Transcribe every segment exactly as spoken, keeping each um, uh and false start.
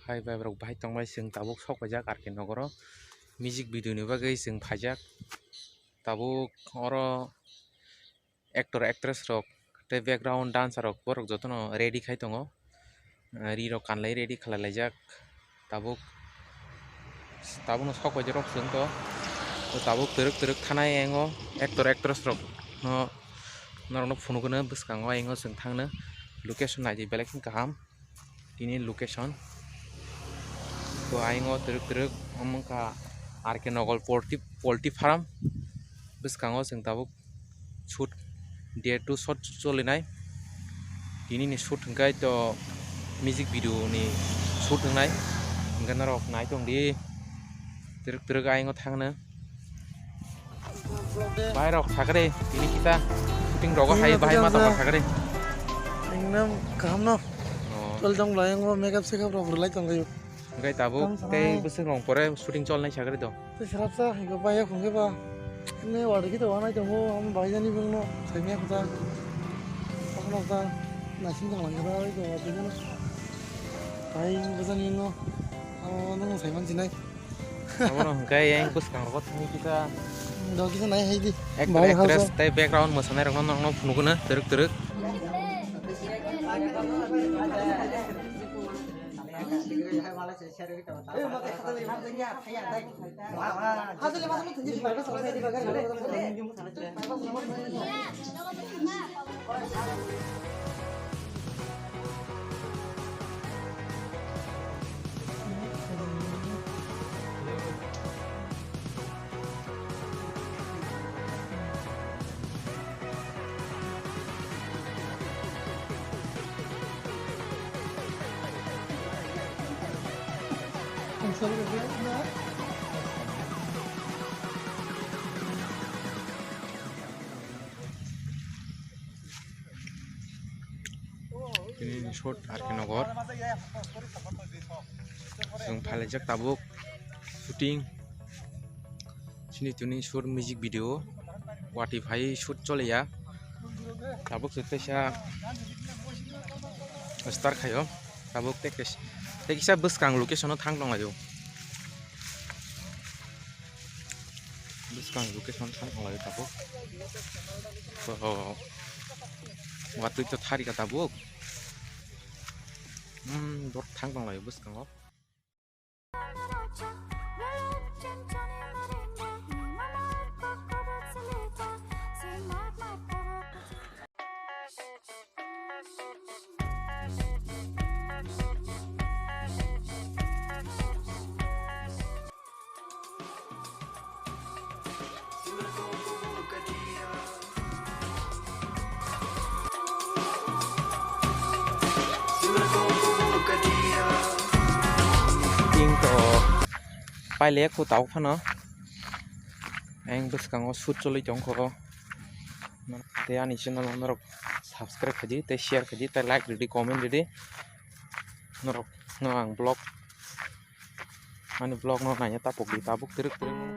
Hai bai borok bahai tongbai, chwng tabuk sok paijak R K Nogoro music video ni bagwi chwng phaijak. Tabuk oro actor actress rok tei background dancer rok borok jotono ready khai tongo. Ah, ri rok kanlai ready khalai laijak. Tabuk, tabukno sok paijak rok chwng to. To tabuk twrwk twrwk thanai, engo actor actress rok no norokno phunukgwno bwskango, engo chwng thangno location naidi belai khe kaham. Tini location to ayingo twrwk twrwk omo wngkha R K Nogor poultry, poultry farm. Bwskango chwng tabuk shoot, day two shoot cholinai. Tini ni shoot hwnkhe to music video ni shoot wngnai, hwnkhe norok nai tongdi twrwk twrwk ayingo thangno. Bai rok sakre, tini kita shooting rogo hai bahai ma tongma sakre. Ekdam kaham no. Oh. Tol jong lai ngo makeup sekap rok rwlai tong laio. Hwnkhe tabuk tei bwswk rong pore shooting cholnai sakre do. Tei srapsa hwnkhe bai khungkhe ba. Ini wadi kita wanai tongo, am bai jani bwngno saimya khuta. Akhno ta nasing tong langkha bai to bai jani. Bai bwsani no. Amo nang saiman jinai. Abono hwnkhe yang bwskango thangwi kisa. Do kisa nai hai di. Actor, actress tei background mwsanairokno nokno phunukgwno twrwk twrwk. Tini ni shoot R K Nogor. Chwng phailaijak tabuk shooting. Chini tini shoot music video. Wati phai shoot choliya. Tabuk se teisa start khaio. Tabuk tei kis-, tei kisa bwskang location o thang tonglaio. Bwskang location thang tonglaio tabuk. O, watwi to tharika tabuk. Hmm, borok thang tonglaio bwskango. Ting to paile khu tau phano. Ang bwskango shoot choli tongkho. Tei ani channel norok subscribe khaidi, tei share khaidi, tei like ridi, comment ridi. Norok no ang vlog, ani vlog no naina tapok di, tabuk twrwk twrwk.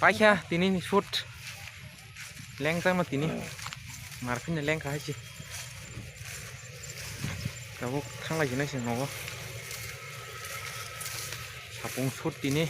Paikha tini ni shoot. Lengjakno tini. Narphini lengkha hai se. Tabuk thanglai sinai se nogo. Sapung shoot tini.